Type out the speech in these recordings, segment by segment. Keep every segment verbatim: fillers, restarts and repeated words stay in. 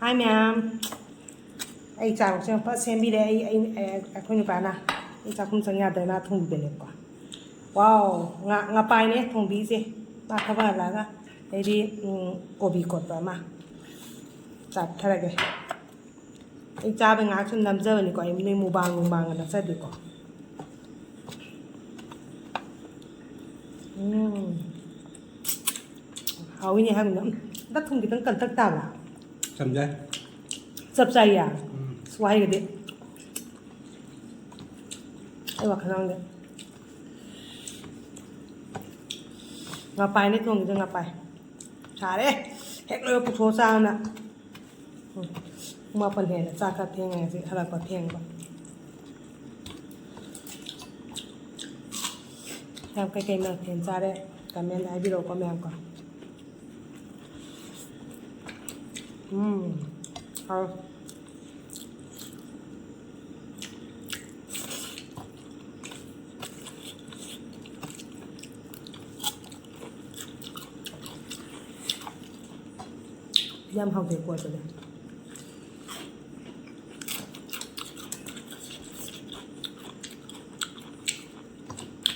ꯍꯥꯏ ꯃꯌꯥꯝ, ꯑꯩ ꯆꯥꯛꯁꯦ ꯌꯥꯝ ꯐꯖ ꯁꯦꯝꯕꯤꯔꯦ꯫ ꯑꯩ ꯑꯩ ꯑꯩꯈꯣꯏ ꯅꯨꯄꯥꯅ ꯑꯩ ꯆꯥꯛꯈꯨꯝ ꯆꯪ ꯌꯥꯗꯅ ꯊꯣꯡꯕꯤꯕꯅꯦꯕꯀꯣ꯫ ꯋꯥꯎ, ꯉꯥ ꯉꯄꯥꯏꯅꯦ ꯊꯣꯡꯕꯤꯁꯦ꯫ ꯃꯥ ꯊꯕꯛ ꯍꯜꯂꯛꯑꯒ ꯑꯗꯩꯗꯤ ꯎꯝ, ꯀꯣꯕꯤ ꯀꯣꯠꯄ ꯑꯃ ꯆꯥꯊꯔꯒꯦ꯫ ꯑꯩ ꯆꯥꯕꯩ ꯉꯥꯏꯍꯥꯛ ꯁꯨꯝ ꯅꯝꯖꯕꯅꯤꯀꯣ꯫ ꯑꯩ ꯅꯣꯏ ꯃꯨꯕꯥꯡ ꯅꯨꯡꯕꯥꯡꯒ ꯅꯠꯆꯗꯦꯀꯣ꯫ ꯎꯝ꯫ ꯍꯥꯎꯏꯅꯦ ꯍꯥꯏꯕꯅ꯫ ꯎꯝ꯫ ꯍꯟꯗꯛ ꯊꯨꯝ ꯈꯤꯇꯪ ꯀꯟꯇꯛ ꯇꯥꯕ꯭ꯔꯥ? ꯆꯝꯖꯩ꯫ ꯆꯞ ꯆꯥꯏꯌꯦ꯫ ꯎꯝ꯫ ꯑꯁ, ꯋꯥꯍꯩꯒꯗꯤ ꯑꯩ ꯋꯥꯈꯜ ꯉꯥꯡꯗꯦ꯫ ꯉꯄꯥꯏꯅꯦ ꯊꯣꯡꯉꯤꯗꯣ, ꯉꯄꯥꯏ꯫ ꯁꯥꯔꯦ꯫ ꯍꯦꯛ ꯂꯣꯏꯕ ꯄꯨꯊꯣꯛꯑ ꯆꯥꯕꯅ꯫ ꯎꯝ꯫ ꯄꯨꯡ ꯃꯥꯄꯟ ꯍꯦꯜꯂꯦ꯫ ꯆꯥꯛ ꯈꯔ ꯊꯦꯡꯉꯦ ꯉꯁꯤ, ꯍꯜꯂꯛꯄ ꯊꯦꯡꯕ꯫ ꯃꯌꯥꯝ ꯀꯩꯀꯩ ꯃꯊꯦꯜ ꯆꯥꯔꯦ? ꯀꯃꯦꯟꯗ ꯍꯥꯏꯕꯤꯔꯛꯎꯀꯣ, ꯃꯌꯥꯝ ꯀꯣ꯫ ꯎꯝ꯫ ꯍꯥꯎ꯫ ꯌꯥꯝ ꯍꯥꯎꯖꯩꯀꯣ ꯑꯗꯨꯗꯤ꯫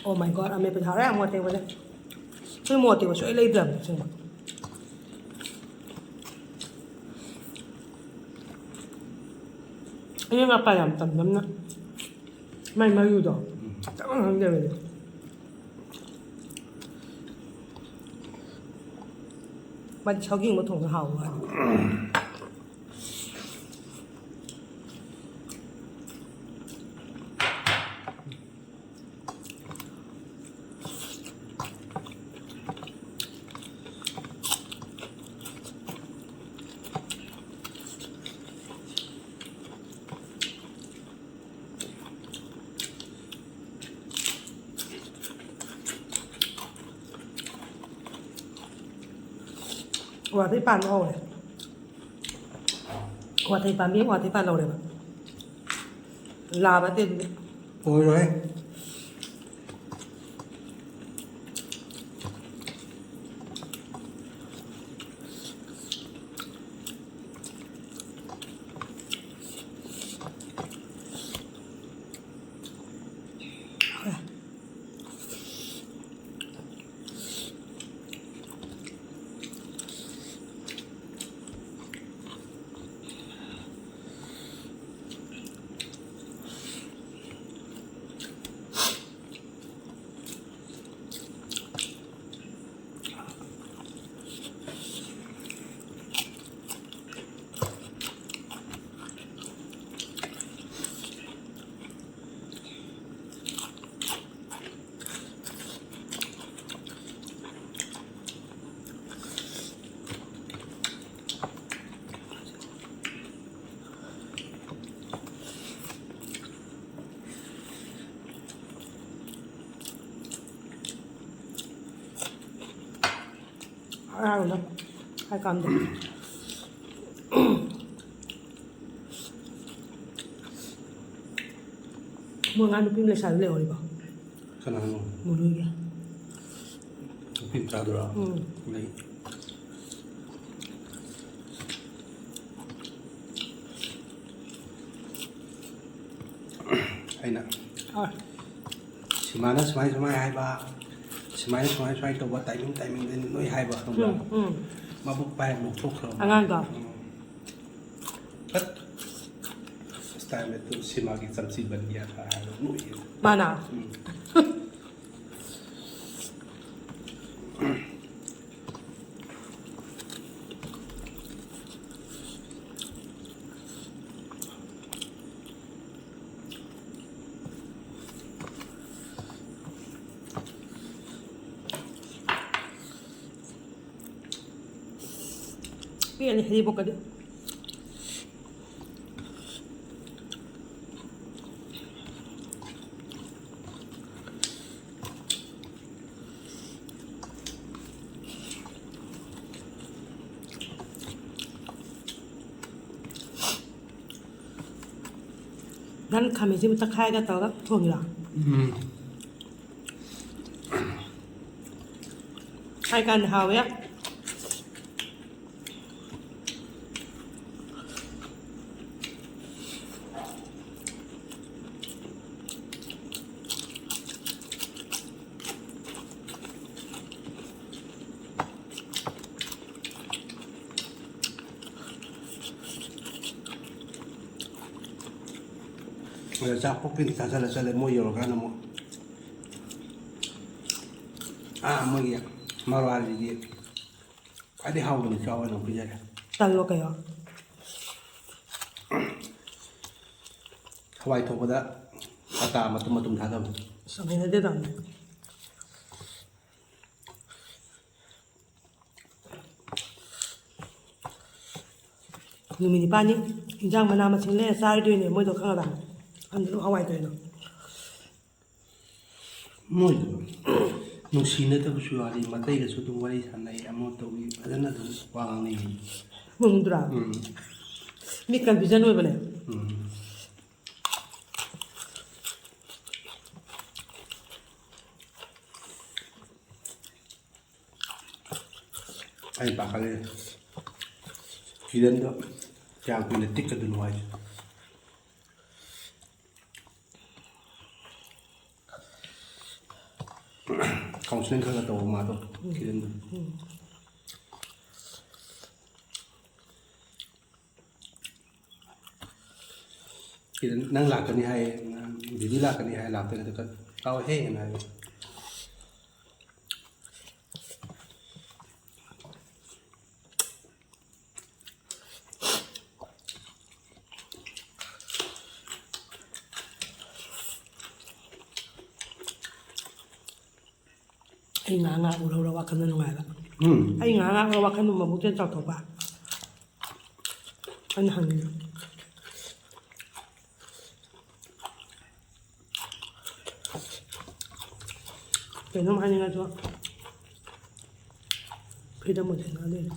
Oh my God, ꯑꯃꯦꯠꯄꯁꯦ ꯍꯥꯎꯔꯦ, ꯃꯣꯔꯣꯛ ꯑꯇꯦꯛꯄꯁꯦ꯫ ꯑꯩꯈꯣꯏ ꯃꯣꯔꯣꯛ ꯑꯇꯦꯛꯄ ꯁꯨꯡꯂꯩ ꯂꯩꯗ꯭ꯔꯕꯅꯦ ꯑꯁꯦꯡꯕ꯫ ꯑꯩꯅ ꯉꯥꯄꯥ ꯌꯥꯝ ꯇꯝꯅꯕꯅ ꯃꯥꯏ ꯃꯔꯨꯗꯣ ꯆꯞ ꯃꯥꯟꯅꯅ ꯂꯩꯔꯝꯃꯦ꯫ ꯃꯥꯗꯤ ꯁꯧꯒ꯭ꯔꯤꯒꯨꯝꯕ ꯊꯣꯡꯕ ꯍꯥꯎꯕ ꯋꯥꯅꯤ꯫ ꯋꯥꯇꯩ ꯄꯥꯟꯕ ꯍꯧꯔꯦ꯫ ꯋꯥꯇꯩ ꯄꯥꯝꯕꯤ ꯑꯃ ꯋꯥꯇꯩ ꯄꯥꯜꯍꯧꯔꯦꯕ꯫ ꯂꯥꯕ ꯅꯠꯇꯦ ꯑꯗꯨꯗꯤ꯫ ꯑꯣꯏꯔꯣꯏ꯫ ꯍꯥꯏ ꯀꯥꯟꯗ꯫ ꯃꯣꯏ ꯑꯉꯥꯡ ꯅꯨꯄꯤ ꯑꯃ ꯂꯩꯁꯥꯕꯤ ꯂꯩꯍꯧꯔꯤꯕꯣ? ꯀꯅꯥꯅꯣ? ꯃꯣꯅꯤꯒꯤ꯫ ꯅꯨꯄꯤ ꯃꯆꯥꯗꯨꯔꯣ? ꯎꯝ꯫ ꯂꯩ꯫ ꯑꯩꯅ, ꯑꯥ꯫ ꯁꯤꯃꯥꯅ ꯁꯨꯃꯥꯏ ꯁꯨꯃꯥꯏ ꯍꯥꯏꯕ, ꯁꯨꯃꯥꯏꯅ ꯁꯨꯃꯥꯏ ꯁꯨꯃꯥꯏ ꯇꯧꯕ, timing timingꯗ ꯂꯣꯏ ꯍꯥꯏꯕ, ꯈꯪꯕ꯭ꯔꯥ? ꯎꯝ, ꯎꯝ꯫ ꯃꯕꯨꯛ ꯄꯥꯏ ꯅꯣꯛꯊꯣꯛꯈ꯭ꯔꯕ꯫ ꯑꯉꯥꯡꯗꯣ? ꯎꯝ꯫ ꯐꯠ꯫ ꯁꯤꯃꯥꯒꯤ ꯆꯝꯆꯤ ꯕꯟꯗꯤꯌꯥ ꯍꯥꯏꯔꯒ ꯅꯣꯛꯏ꯫ ꯃꯥꯅ? ꯎꯝ꯫ ꯄꯦꯜꯂꯦ ꯍꯩꯔꯤꯕꯣꯛꯀꯗꯤ꯫ ꯅꯪ ꯈꯥꯃꯦꯟꯁꯤꯟꯕ ꯇꯛꯈꯥꯏꯒ ꯇꯧꯔꯒ ꯊꯣꯡꯉꯤꯔꯣ? ꯎꯝ꯫ ꯍꯥꯏ ꯀꯥꯟꯗ ꯍꯥꯎꯋꯦ꯫ ꯑꯗ ꯆꯥꯛ ꯄꯣꯛꯄꯤꯅ ꯆꯥꯁꯤꯜꯂ ꯆꯠꯂꯦ꯫ ꯃꯣꯏ ꯌꯧꯔꯀꯥꯟꯗ ꯑꯃꯨꯛ, ꯑꯥ, ꯃꯣꯏꯒꯤ ꯃꯔꯋꯥꯔꯤꯒꯤ ꯈ꯭ꯋꯥꯏꯗꯩ ꯍꯥꯎꯕ ꯅꯨꯄꯤ ꯑꯃ ꯄꯤꯖꯔꯦ꯫ ꯇꯜꯂꯣ ꯀꯩꯅꯣ? ꯍꯋꯥꯏ ꯊꯣꯡꯕꯗ ꯑꯇꯥ ꯃꯇꯨꯝ ꯃꯇꯨꯝ ꯊꯥꯗꯕ꯫ ꯑꯁ, ꯌꯥꯝ ꯍꯩꯅꯗꯦ ꯇꯥꯃꯣ꯫ ꯅꯨꯃꯤꯠ ꯅꯤꯄꯥꯜꯅꯤ ꯏꯟꯖꯥꯡ ꯃꯅꯥ ꯃꯁꯤꯡ ꯂꯩꯔ ꯆꯥꯔꯣꯏꯗꯣꯏꯅꯦ ꯃꯣꯏꯗꯣ, ꯈꯪꯉꯕ? ꯑꯗꯨꯝ ꯍꯋꯥꯏ ꯀꯩꯅꯣ꯫ ꯃꯣꯏꯗꯣ ꯅꯨꯡꯁꯤꯅꯗꯕꯁꯨ ꯌꯥꯎꯔꯤ, ꯃꯇꯩꯒꯁꯨ ꯑꯗꯨꯝ ꯋꯥꯔꯤ ꯁꯥꯟꯅꯩ, ꯑꯃ ꯇꯧꯏ, ꯐꯖꯅ ꯑꯗꯨꯝ ꯋꯥ ꯉꯥꯡꯅꯩ꯫ ꯃꯨꯟꯗ꯭ꯔꯥ? ꯎꯝ꯫ ꯃꯤ confusion ꯑꯣꯏꯕꯅꯦ꯫ ꯎꯝ꯫ ꯑꯩ ꯄꯥꯈꯠꯂꯦ꯫ ꯀꯤꯔꯟꯗꯣ ꯀꯌꯥꯝ ꯀꯨꯏꯅ ꯇꯤꯛꯀꯗꯣꯏꯅꯣ ꯍꯥꯏꯁꯦ꯫ Counselling ꯈꯔ ꯈꯔ ꯇꯧꯕ ꯃꯥꯗꯣ, ꯎꯝ꯫ ꯀꯤꯔꯟꯗꯣ꯫ ꯎꯝ꯫ ꯀꯤꯔꯟ, "ꯅꯪ ꯂꯥꯛꯀꯅꯤ ꯍꯥꯏ, ꯗꯤꯗꯤ ꯂꯥꯛꯀꯅꯤ ꯍꯥꯏ, ꯂꯥꯛꯇꯣꯏ ꯅꯠꯇ꯭ꯔꯣ?" "ꯀꯥꯎꯋꯦꯍꯦ" ꯍꯥꯏꯅ ꯍꯥꯏꯕ꯫ ꯑꯩ ꯉꯥ ꯉꯥ ꯎꯔꯧꯔ ꯋꯥꯈꯜꯗ ꯅꯨꯡꯉꯥꯏꯕ꯫ ꯎꯝ꯫ ꯑꯩ ꯉꯥ ꯉꯥ ꯎꯔ ꯋꯥꯈꯜꯗ ꯃꯕꯨꯛꯁꯦ ꯆꯥꯎꯊꯣꯛꯄ꯫ ꯑꯩꯅ ꯍꯪꯉꯤꯅꯦ꯫ ꯀꯩꯅꯣꯝ ꯍꯥꯏꯅꯤꯡꯉꯁꯨ freedom ꯑꯣꯏꯗꯅ ꯑꯗꯨꯏꯅꯦ꯫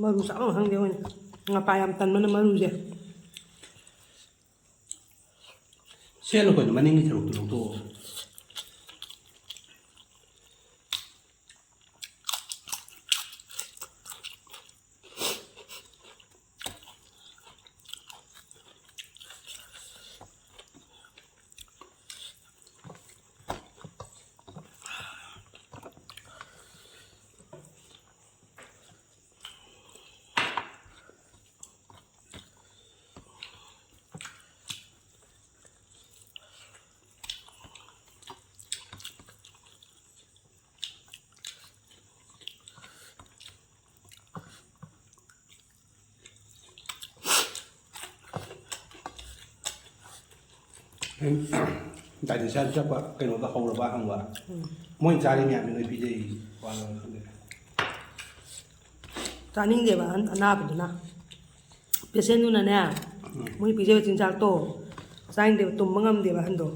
ꯃꯔꯨ ꯆꯥꯕ ꯈꯪꯗꯦ ꯑꯩꯈꯣꯏꯅ꯫ ꯉꯄꯥ ꯌꯥꯝ ꯇꯟꯕꯅ ꯃꯔꯨꯁꯦ꯫ ꯁꯦꯠꯂꯨ ꯀꯩꯅꯣ, ꯃꯅꯤꯡꯒꯤ ꯁꯔꯨꯛꯇꯨ ꯂꯧꯊꯣꯛꯑꯣ꯫ Dietitian ꯆꯠꯄ ꯀꯩꯅꯣꯗ ꯍꯧꯔꯕ ꯍꯪꯕ꯫ ꯎꯝ꯫ ꯃꯣꯏ ꯆꯥꯔꯤ ꯃꯌꯥꯝꯁꯦ ꯅꯣꯏ ꯄꯤꯖꯩ, ꯋꯥ ꯂꯣꯏꯔꯦ ꯈꯪꯗꯦ꯫ ꯆꯥꯅꯤꯡꯗꯦꯕ ꯑꯍꯟ ꯑꯅꯥꯕꯗꯨꯅ꯫ ꯄꯦꯁꯦꯟꯗꯨꯅꯅꯦ, ꯃꯣꯏ ꯄꯤꯖꯕ ꯆꯤꯟꯖꯥꯛꯇꯣ ꯆꯥꯅꯤꯡꯗꯦꯕ, ꯇꯨꯝꯕ ꯉꯝꯗꯦꯕ ꯑꯍꯟꯗꯣ꯫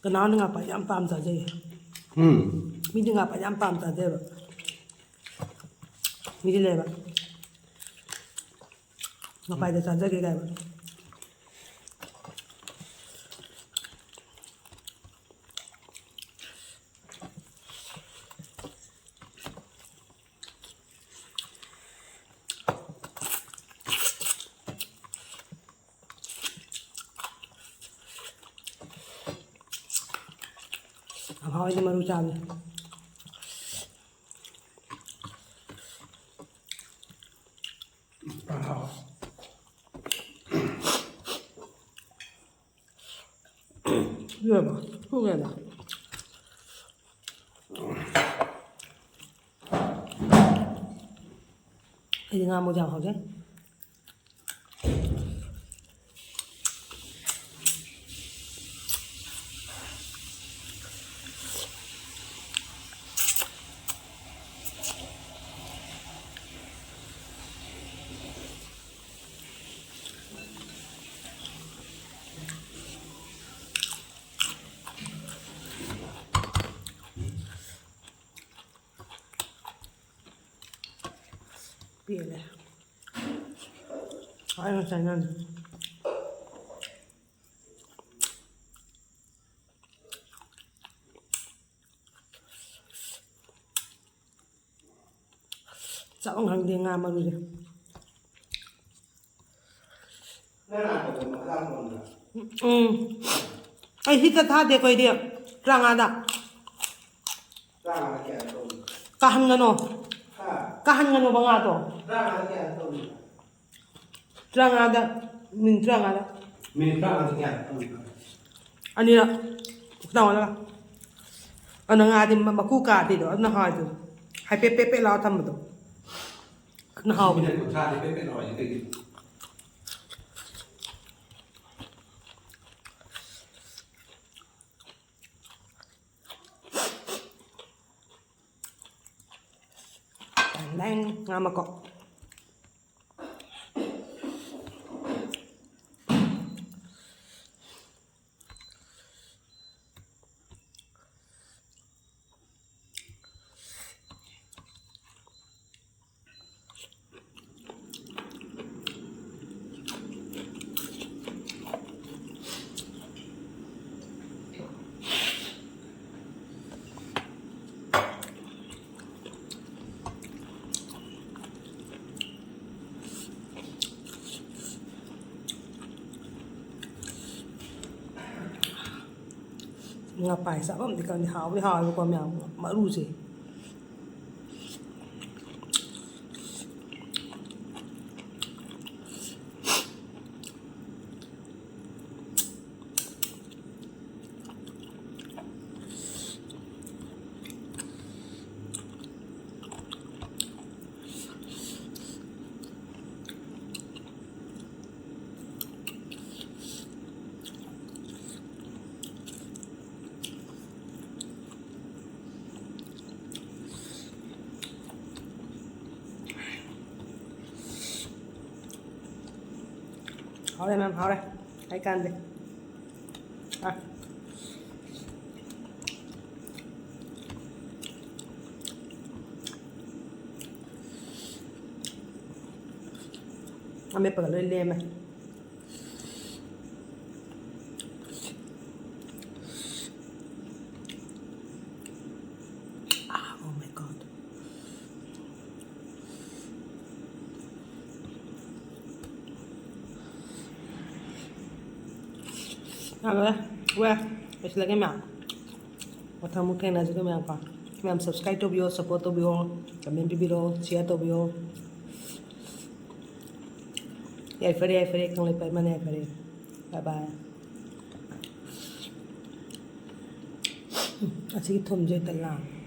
ꯀꯅꯥꯅ ꯉꯥꯄꯥ ꯌꯥꯝ ꯄꯥꯝ ꯆꯥꯖꯩ? ꯎꯝ꯫ ꯃꯤꯗꯤ ꯉꯥꯄꯥ ꯌꯥꯝ ꯄꯥꯝ ꯆꯥꯖꯩꯕ꯫ ꯃꯤꯗꯤ ꯂꯩꯕ꯫ ꯉꯥꯄꯥꯏꯗ ꯆꯥꯖꯒꯦ ꯀꯥꯏꯕ꯫ ꯌꯥꯝ ꯍꯥꯎꯋꯦ ꯃꯔꯨ ꯆꯥꯕꯁꯦ꯫ ꯂꯣꯏꯔꯕꯣ? ꯊꯣꯡꯉꯦꯅ꯫ ꯑꯩꯗꯤ ꯉꯥ ꯃꯔꯨ ꯌꯥꯝ ꯍꯥꯎꯖꯩ꯫ ꯄꯦꯜꯂꯦ꯫ ꯍꯥꯏꯅ ꯆꯥꯏꯅꯅꯤ꯫ ꯆꯥꯐꯝ ꯈꯪꯗꯦ ꯉꯥ ꯃꯔꯨꯁꯦ꯫ ꯎꯝ꯫ ꯑꯩ ꯍꯤꯠꯇ ꯊꯥꯗꯦ ꯑꯩꯈꯣꯏꯗꯤ꯫ ꯇꯔꯥꯃꯉꯥꯗ꯫ ꯀꯥꯍꯟꯒꯅꯣ꯫ ꯀꯥꯍꯟꯒꯅꯣꯕ ꯉꯥꯗꯣ꯫ ꯇꯔꯥꯃꯉꯥꯗ꯫ ꯃꯤꯅꯤꯠ ꯇꯔꯥꯃꯉꯥꯗ꯫ ꯃꯤꯅꯤꯠ ꯇꯔꯥꯃꯉꯥꯗ꯫ ꯑꯅꯤꯔꯛ꯫ ꯇꯔꯥꯃꯉꯥꯗ꯫ ꯑꯗꯨꯅ ꯉꯥꯗꯤ ꯃ-, ꯃꯀꯨ ꯀꯥꯗꯦꯗꯣ꯫ ꯑꯗꯨꯅ ꯍꯥꯎꯋꯦꯗꯣ꯫ ꯍꯥꯏꯐꯦꯠ ꯄꯦꯠ ꯄꯦꯠ ꯂꯥꯎꯔ ꯊꯝꯕꯗꯣ꯫ ꯑꯗꯨꯅ ꯍꯥꯎꯕꯅꯦ꯫ ꯃꯤꯅꯤꯠ ꯀꯨꯟꯊ꯭ꯔꯥꯗꯤ ꯄꯦꯠ ꯄꯦꯠ ꯂꯥꯎꯔꯤꯁꯦ ꯀꯩꯒꯤꯅꯣ? ꯇꯦꯡ ꯇꯦꯡ ꯉꯥ ꯃꯀꯣꯛ꯫ ꯉꯄꯥꯏ ꯆꯥꯐꯝꯗꯤ ꯈꯪꯗꯦ, ꯍꯥꯎꯗꯤ ꯍꯥꯎꯋꯦꯕꯀꯣ ꯃꯌꯥꯝ, ꯃꯔꯨꯁꯦ꯫ ꯍꯥꯎꯔꯦ ꯃꯌꯥꯝ, ꯍꯥꯎꯔꯦ꯫ ꯑꯩ ꯀꯥꯟꯗꯦ꯫ ꯑ꯫ ꯑꯃꯦꯠꯄꯒ ꯂꯣꯏ ꯂꯦꯝꯃꯦ꯫ Ah, oh my God. ꯌꯥꯝ ꯂꯣꯏꯔꯦ꯫ ꯂꯣꯏꯔꯦ꯫ ꯂꯣꯏꯁꯤꯜꯂꯒꯦ ꯃꯌꯥꯝ꯫ ꯃꯊꯪ ꯑꯃꯨꯛ ꯊꯦꯡꯅꯁꯤꯀꯣ ꯃꯌꯥꯝꯀꯣ꯫ ꯃꯌꯥꯝ subscribe ꯇꯧꯕꯤꯌꯣ, support ꯇꯧꯕꯤꯌꯣ, comment ꯄꯤꯕꯤꯔꯣ, share ꯇꯧꯕꯤꯌꯣ꯫ ꯌꯥꯏꯐꯔꯦ, ꯌꯥꯏꯐꯔꯦ, ꯀꯪꯂꯩꯄꯥꯛ ꯏꯃꯥꯅ ꯌꯥꯏꯐꯔꯦ꯫ Bye bye꯫ ꯑꯁꯤꯒꯤ ꯊꯨꯝꯁꯦ ꯍꯦꯛꯇ ꯂꯥꯡ꯫